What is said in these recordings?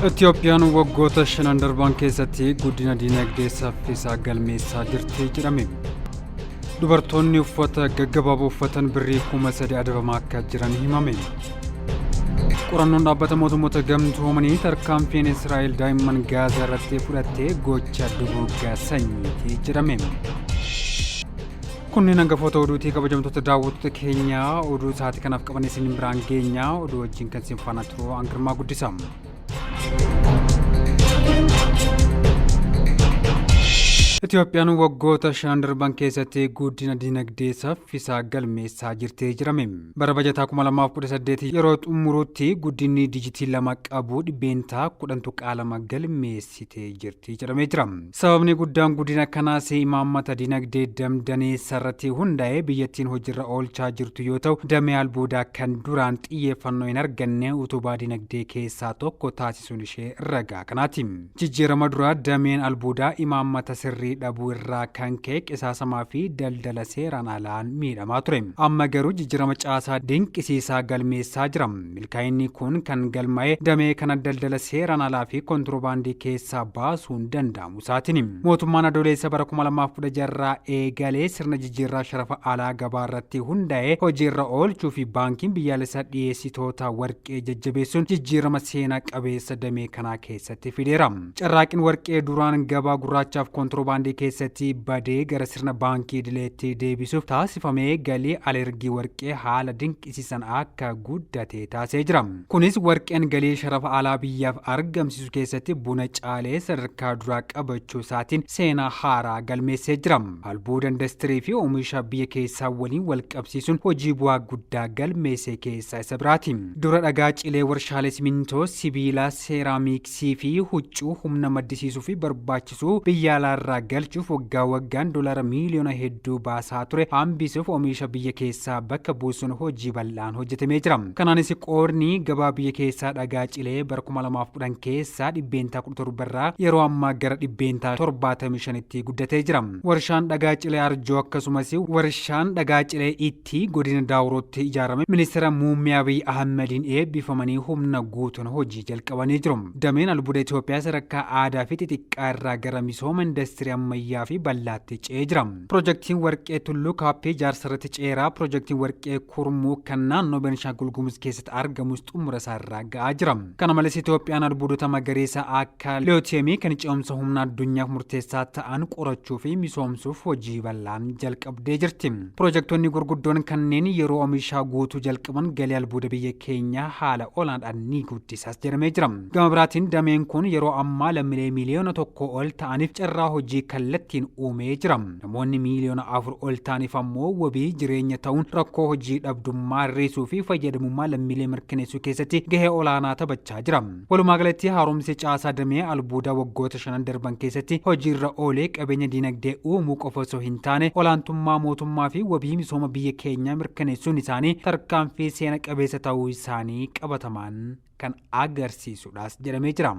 Itiyoophiyaan waggoota shanan darban keessatti guddina diinagdee saffisaa galmeessaa jirti jedhame. Dubartoonni uffata gaggabaaboo uffatan birrii 3,000 adabamaa akka jiran himame. Qorannoon dhaabbata mootummoota gamtoomanii tarkaanfiin Israa'el daa'imman Gaazaa irratti fudhatte gocha duguuggaa sanyiiti jedhame. Kunneen hangafoota oduutii kabajamtoota daawwattoota keenyaa oduu sa'aatii kanaaf qaban isin biraan geenyaa oduu wajjin kan isin faana turu Angirmaa Guddisa. Itoophiyaan waggoota shanan darban keessatti guddina dinagdee saffisaa galmeessaa jirti jedhame. Bara bajataa 2018 yeroo xumurutti guddinni dijitii lama qabu %10.2 galmeessitee jirti jedhamee jira. Sababni guddaan guddina kanaas imaammata dinagdee damdaneessa irratti hundaa'e biyyattiin hojiirra oolchaa jirtu yoo ta'u, damee albuudaa kan duraan xiyyeeffannoo hin arganne utubaa dinagdee keessaa tokko taasisuun ishee ragaa kanaati. Jijjiirama dura dameen albuudaa imaammata sirrii dhabuu irraa kan ka'e qisaasamaa fi daldala seeraan alaan miidhamaa ture. Amma garuu jijjiirama caasaa dinqisiisaa galmeessaa jira. Milkaa'inni kun kan galmaa'e damee kana daldala seeraan alaa fi kontirobaandii keessaa baasuun danda'amu isaatini. Mootummaan Adoolessa bara 2016 irraa eegalee sirna jijjiirraa sharafa alaa gabaa irratti hundaa'e hojiirra oolchuu fi baankiin biyyaalessaa dhiyeessitoota warqee jajjabeessuun jijjiirama seenaa qabeessa damee kanaa keessatti fideera. Carraaqqiin warqee duraan gabaa gurraachaaf kontirobaandii keessatti badee gara sirna baankii idileetti deebisuuf taasifamee galii alergii warqee haala dinqisiisan akka guddate taasisee jira. Kunis warqeen galii sharafa alaa biyyaaf argamsiisu keessatti buna caalee sadarkaa duraa qabachuu isaatiin seenaa haaraa galmeessee jira. Albuuda indastirii fi oomisha biyya keessaa waliin wal qabsiisuun hojii bu'aa guddaa galmeesse keessaa isa biraati. Dura dhagaa cilee warshaalee simintoo, sibiilaa, seeraamiksii fi huccuu humna maddisiisuu fi barbaachisu biyya alaarraa galchuuf waggaa waggaan doolaara miiliyoona hedduu baasaa ture hambisuuf oomisha biyya keessaa bakka buusuun hojii bal'aan hojjetamee jira. Kanaanis qoodni gabaa biyya keessaa dhagaa cilee bara 2010 keessaa 17% irraa yeroo ammaa gara 75% tti guddatee jira. Warshaan dhagaa cilee Arjoo akkasumas warshaan dhagaa cilee Ittii godina Daawurootti ijaarame ministeera muummee Abiy Ahmediin eebbifamanii humna guutuun hojii jalqabanii jiru. Dameen albuuda Itoophiyaa sadarkaa aadaa fi xixiqqaa irraa gara misooma indastirii ammayyaa fi bal'aatti ce'ee jira. Pirojektiin Warqee Tulluu Kaappii ijaarsa irratti ce'eera. Pirojektiin Warqee Kurmuuk kan naannoo Beenishaangul Gumuz keessatti argamus xumura isaa irra ga'aa jira. Kana malees Itoophiyaan albuudota magariisa akka liitiyeemii kan ce'umsa humna addunyaaf murteessaa ta'an qorachuu fi misoomsuuf hojii bal'aan jalqabdee jirti. Pirojektoonni gurguddoon kanneen yeroo oomishaa guutuu jalqaban galii albuuda biyya keenyaa haala olaanaadhaan ni guddisas jedhamee jira. Gama biraatiin dameen kun yeroo ammaa lammiilee miiliyoona tokko ol ta'aniif carraa hojii kallattiin uumee jira. Namoonni miiliyoona 4 ol ta'aniif ammoo wabii jireenya ta'uun rakkoo hojii dhabdummaa hir'isuu fi fayyadamummaa lammiilee mirkaneessuu keessatti gahee olaanaa taphachaa jira. Walumaa galatti haaromsi caasaa damee albuudaa waggoota shanan darban keessatti hojiirra oolee qabeenya diinagdee uumuu qofa osoo hin taane olaantummaa mootummaa fi wabii misooma biyya keenyaa mirkaneessuun isaanii tarkaanfii seena qabeessa ta'uu isaanii qabatamaan kan agarsiisudhaas jedhamee jira.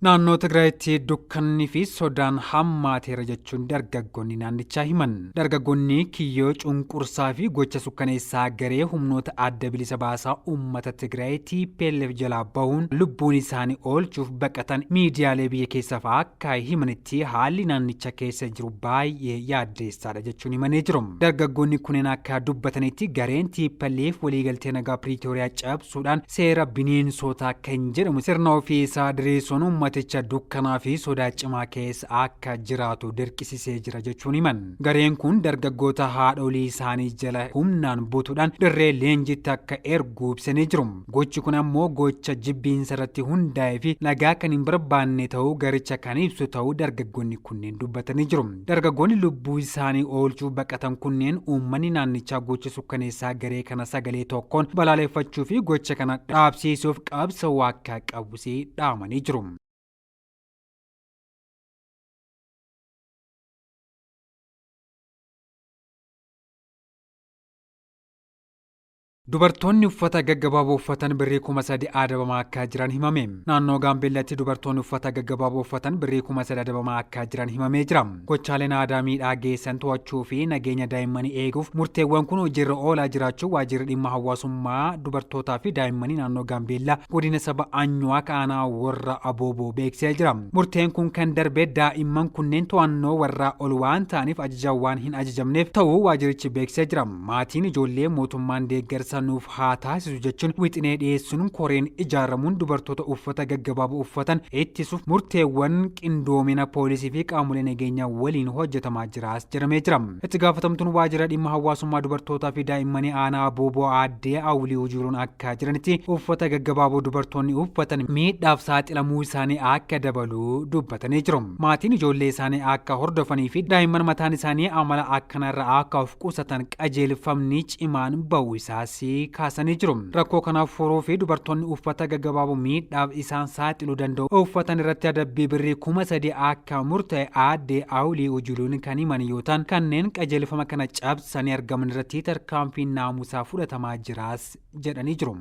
Naannoo Tigraayitti dukkanni fi sodaan hammaateera jechuun dargaggoonni naannichaa himan. Dargaggoonni kiyyoo cunqursaa fi gocha sukkaneessaa garee humnoota adda bilisa baasaa uummata Tigraay TPLF jalaa bahuun lubbuun isaanii oolchuuf baqatan miidiyaalee biyya keessaaf akka himanitti haalli naannicha keessa jiru baay'ee yaaddeessaadha jechuun himanii jiru. Dargaggoonni kunneen akka dubbatanitti gareen TPLF waliigaltee nagaa Piriitooriyaa cabsuudhaan seera bineensootaa kan jedhamu sirna ofii isaa diriirsuun uummaticha dukkanaa fi sodaa cimaa keessa akka jiraatu dirqisisee jira jechuun himan. Gareen kun dargaggoota haadholii isaanii jala humnaan butuudhaan dirree leenjiitti akka ergu ibsanii jiru. Gochi kun ammoo gocha jibbiinsa irratti hundaa'ee fi nagaa kan hin barbaanne ta'uu garicha kan ibsu ta'uu dargaggoonni kunneen dubbatanii jiru. Dargaggoonni lubbuu isaanii oolchuuf baqatan kunneen uummanni naannichaa gocha sukkaneessaa garee kana sagalee tokkoon balaaleffachuu fi gocha kana dhaabsiisuuf qabsa'uu akka qabus dhaamanii jiru. Dubartoonni uffata gaggabaaboo uffatan birrii 3000 adabamaa akka jiran himame. Naannoo Gaambeellaatti dubartoonni uffata gaggabaaboo uffatan birrii 3000 adabamaa akka jiran himamee jira. Gochaaleen aadaa miidhaa geessan to'achuu fi nageenya daa'immanii eeguuf murteewwan kun hojiirra oolaa jiraachuu waajjirri dhimma hawaasummaa dubartootaa fi daa'immanii naannoo Gaambeellaa godina saba Anyuwaak aanaa warra Abooboo beeksisee jira. Murteen kun kan darbe daa'imman kunneen to'annoo warraa ol waan ta'aniif ajaja waan hin ajajamneef ta'uu waajjirichi beeksisee jira. Maatiin ijoollee mootummaan deeggarsa nuuf haa taasisu jechuun wixinee dhiyeessuun koreen ijaaramuun dubartoota uffata gaggabaaboo uffatan ittisuuf murteewwan qindoomina poolisii fi qaamolee nageenyaa waliin hojjetamaa jiraas jedhamee jira. Itti gaafatamtuun waajjira dhimma hawaasummaa dubartootaa fi daa'immanii aanaa Abooboo aaddee Awulii Ujuruun akka jedhanitti uffata gaggabaaboo dubartoonni uffatan miidhaaf saaxilamuu isaanii akka dabalu dubbatanii jiru. Maatiin ijoollee isaanii akka hordofanii fi daa'imman mataan isaanii amala akkanarraa akka of qusatan qajeelfamni cimaan ba'uu isaas kaasanii jiru. Rakkoo kanaaf furuu fi dubartoonni uffata gaggabaaboo miidhaaf isaan saaxiluu danda'u uffatan irratti adabbii birrii 3000 akka murtaa'e aaddee Awulii Ujuluun kan himan yoo ta'an kanneen qajeelfama kana cabsanii argaman irratti tarkaanfiin naamusaa fudhatamaa jiraas jedhanii jiru.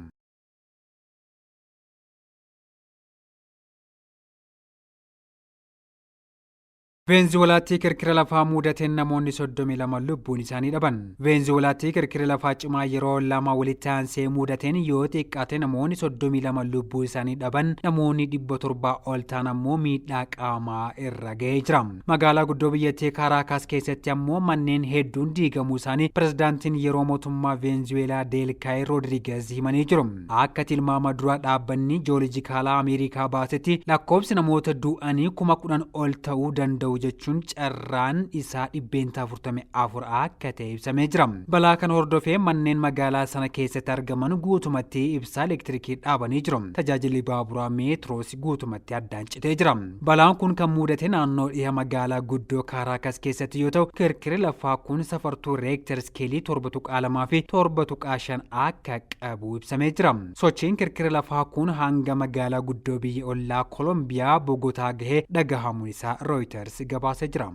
Veenzuweelaatti kirkira lafaa mudateen namoonni 32 lubbuun isaanii dhaban. Veenzuweelaatti kirkira lafaa cimaa yeroo lama walitti aansee mudateen yoo xiqqaate namoonni 32 lubbuu isaanii dhaban, namoonni 700 ol ta'an ammoo miidhaa qaamaa irra ga'ee jira. Magaalaa guddoo biyyattii Kaaraakaas keessatti ammoo manneen hedduun diigamuu isaanii pirezidaantiin yeroo mootummaa Veenzuweelaa Deelkaay Roodriigez himanii jiru. Akka tilmaama dura dhaabbanni Joolojikaalaa Ameerikaa baasetti lakkoofsi namoota du'anii 10,000 ol ta'uu danda'u jechuun carraan isaa 44% akka ta'e ibsamee jira. Balaa kana hordofee manneen magaalaa sana keessatti argaman guutumatti ibsaa elektirikii dhaabanii jiru. Tajaajilli baaburaa meetroos guutumatti addaan citee jira. Balaan kun kan mudate naannoo dhiha magaalaa guddoo Kaaraakas keessatti yoo ta'u, kirkirri lafaa kun safartuu reektar iskeelii 7.2 fi 7.5 akka qabu ibsamee jira. Sochiin kirkira lafaa kun hanga magaalaa guddoo biyya ollaa Kolombiyaa Bogotaa gahee dhagahamuun isaa Rooyiters gabaasee jira.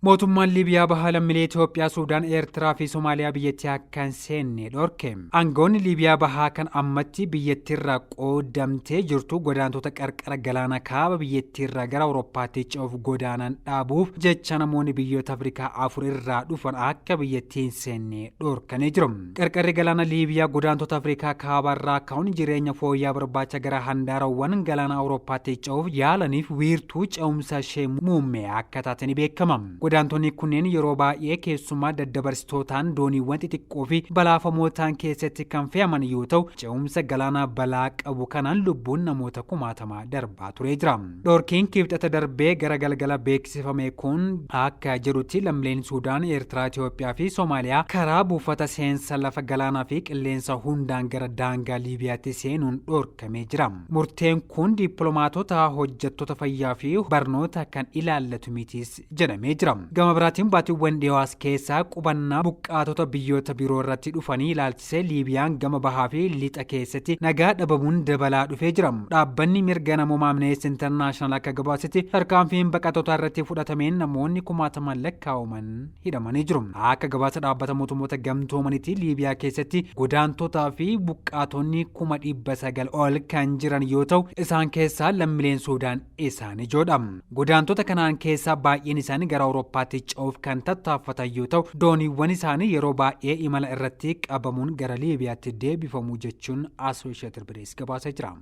Mootummaan Liibiyaa bahaa lammiilee Itoophiyaa, Suudaan, Eertiraa fi Somaaliyaa biyyattii akka hin seenne dhorke. Aangawoonni Liibiyaa bahaa kan ammatti biyyattiirraa qoodamtee jirtu godaantota qarqara galaana kaaba biyyattiirraa gara Awurooppaatti ce'uuf godaanan dhaabuuf jecha namoonni biyyoota Afrikaa afur irraa dhufan akka biyyattii hin seenne dhorkanii jiru. Qarqarri galaana Liibiyaa godaantota Afrikaa kaabaarraa ka'uun jireenya fooyya'aa barbaacha gara handaarawwan galaana Awurooppaatti ce'uuf yaalaniif wiirtuu ce'umsa ishee muummee akka taate ni beekama. Godaantonni kunneen yeroo baay'ee keessumaa daddabarsitootaan dooniiwwan xixiqqoo fi balaafamoo ta'an keessatti kan fe'aman yoo ta'u, ce'umsa galaanaa balaa qabu kanaan lubbuun namoota kumaatamaa darbaa turee jira. Dhorkiin Kibxata darbee gara galgala beeksifame kun akka jedhutti lammileen Suudaan, Eertiraa, Itoophiyaa fi Somaaliyaa karaa buufata seensa lafa galaanaa fi qilleensa hundaan gara daangaa Liibiyaatti seenuun dhorkamee jira. Murteen kun dippiloomaatota, hojjettoota fayyaa fi barnoota kan ilaallatu mitis jedhamee jira. Gama biraatiin baatiiwwan dhiyoo as keessa qubannaa buqqaatota biyyoota biroo irratti dhufanii ilaalchisee Liibiyaan gama bahaa fi lixa keessatti nagaa dhabamuun dabalaa dhufee jira. Dhaabbanni mirga namoomaa Amnesty International akka gabaasetti tarkaanfiin baqattoota irratti fudhatameen namoonni kumaatamaan lakkaa'aman hidhamanii jiru. Akka gabaasa dhaabbata mootummoota gamtoomaniitti Liibiyaa keessatti godaantotaa fi buqqaatonni 900,000 ol kan jiran yoo ta'u isaan keessaa lammileen Suudaan isaan ijoodha. Godaantota kanaan keessaa baay'een isaanii gara Awurooppaatti ce'uuf kan tattaaffatan yoo ta'u, dooniiwwan isaanii yeroo baay'ee imala irratti qabamuun gara Liibiyaatti deebifamu jechuun Associated Press gabaasee jira.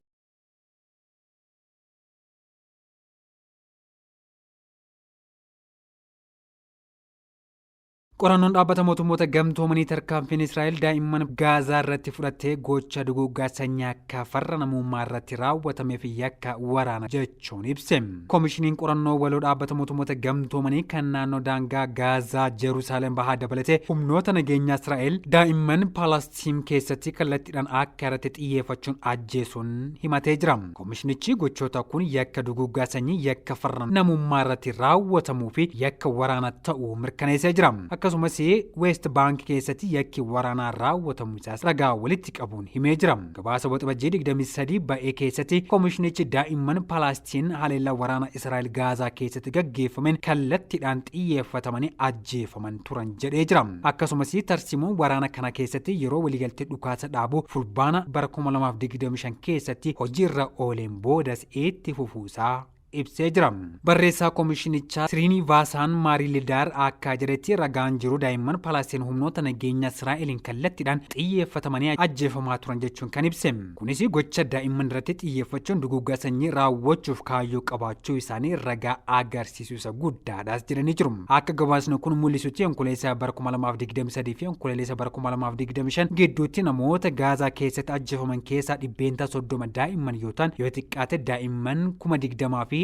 Qorannoon Dhaabbata Mootummoota Gamtoomanii tarkaanfiin Israa'el daa'imman Gaazaa irratti fudhatte gocha duguuggaa sanyii akka farra namummaa irratti raawwatameef yakka waraana jechuun ibse. Komishiniin qorannoo waloo Dhaabbata Mootummoota Gamtoomanii kan naannoo daangaa Gaazaa Jeruusaalem bahaa dabalatee humnoota nageenyaa Israa'el daa'imman Paalastiin keessatti kallattiidhaan akka irratti xiyyeeffachuun ajjeesuun himatee jira. Komishinichi gochoota kun yakka duguuggaa sanyii, yakka farra namummaa irratti raawwatamuu fi yakka waraana ta'uu mirkaneessee jira. Akkasumas. Akkasumas Weest Baank keessatti yakki waraanaa raawwatamu isaas ragaa walitti qabuun himee jira. Gabaasa Waxabajjii 23 ba'e keessatti komishinichi daa'imman Palaastiin haleellaa waraana Israa'el Gaazaa keessatti gaggeeffameen kallattiidhaan xiyyeeffatamanii ajjeefaman turan jedhee jira. Akkasumas tarsiimoon waraana kana keessatti yeroo waliigaltee dhukaasa dhaabuu Fulbaana bara 2025 keessatti hojiirra ooleen boodas itti fufuusaa ibsee jira. Barreessaa komishinichaa Siriinivaasaan Maariilidaar akka jedhetti ragaan jiru daa'imman Palaastiin humnoota nageenya Israa'eliin kallattiidhaan xiyyeeffatamanii ajjeefamaa turan jechuun kan ibse. Kunis gocha daa'imman irratti xiyyeeffachuun duguuggaa sanyii raawwachuuf kaayyoo qabaachuu isaanii ragaa agarsiisu isa guddaadhaas jedhanii jiru. Akka gabaasni kun mul'isutti Onkololeessa bara 2023 fi Onkololeessa bara 2025 gidduutti namoota Gaazaa keessatti ajjeefaman keessaa 30% daa'imman yoo ta'an, yoo xiqqaate daa'imman 20,179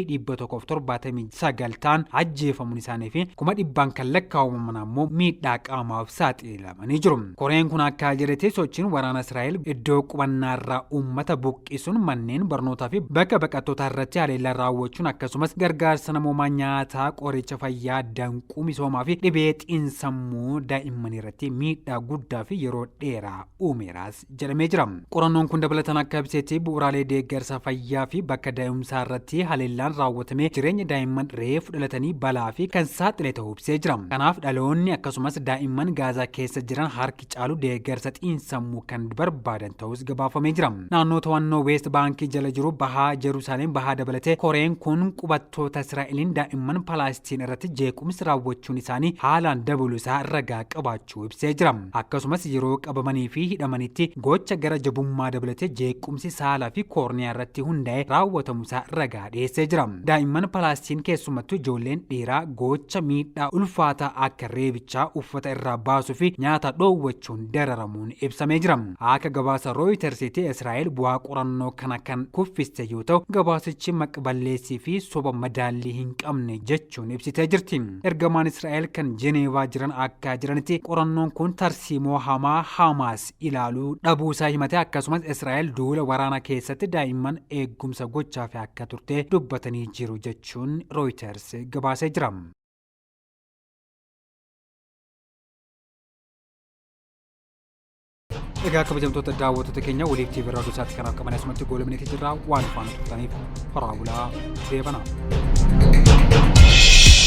ta'an ajjeefamuun isaanii fi kuma dhibbaan kan lakkaa'aman ammoo miidhaa qaamaaf saaxilamanii jiru. Koreen kun akka jedhetti sochiin waraana Israa'el iddoo qubannaarraa uummata buqqisuun, manneen barnootaa fi bakka baqattootaa irratti haleellaa raawwachuun, akkasumas gargaarsa namoomaa nyaataa, qoricha fayyaa danquu, misoomaa fi dhibee xiinsammuu daa'immanii irratti miidhaa guddaa fi yeroo dheeraa uumeeraas jedhamee jira. Qorannoon kun dabalataan akka ibsetti bu'uuraalee deeggarsa fayyaa fi bakka da'umsaa irratti haleellaan raawwatamee jireenya daa'imman reefu dhalatanii balaa fi kan saaxile ta'uu ibsee jira. Kanaaf dhaloonni akkasumas daa'imman Gaazaa keessa jiran harki caalu deeggarsa xiinsammuu kan barbaadan ta'us gabaafamee jira. Naannoo to'annoo Weest Baankii jala jiru bahaa Jerusaaleem bahaa dabalatee koreen kun qubattoota Israa'eliin daa'imman Palaastiin irratti jeequmsi raawwachuun isaanii haalaan dabaluu isaa ragaa qabaachuu ibsee jira. Akkasumas yeroo qabamanii fi hidhamanitti gocha gara jabummaa dabalatee jeequmsi saalaa fi koorniyaa irratti hundaa'e raawwatamu isaa ragaa dhiyeessee jira. Daa'imman Palaastiin keessumattuu ijoolleen dhiiraa gocha miidhaa ulfaataa akka reebichaa, uffata irraa baasuu fi nyaata dhoowwachuun dararamuun ibsamee jira. Akka gabaasa Rooyitersitti Israa'el bu'aa qorannoo kana kan kuffiste yoo ta'u, gabaasichi maqballeessii fi soba madaallii hin qabne jechuun ibsitee jirti. Ergamaan Israa'el kan Jeneevaa jiran akka jiranitti qorannoon kun tarsiimoo hamaa Hamaas ilaaluu dhabuu isaa himate, akkasumas Israa'el duula waraanaa keessatti daa'imman eegumsa gochaafi akka turte dubbatanii jiru jechuun Reuters gabaasee jira. Egaa kabajamtoota daawwattoota keenya waliif TV irraa oduu isaatti kanaaf qaban asumatti goolabneeti jirra, waan faana turtaniif horaa bulaa deebanaa.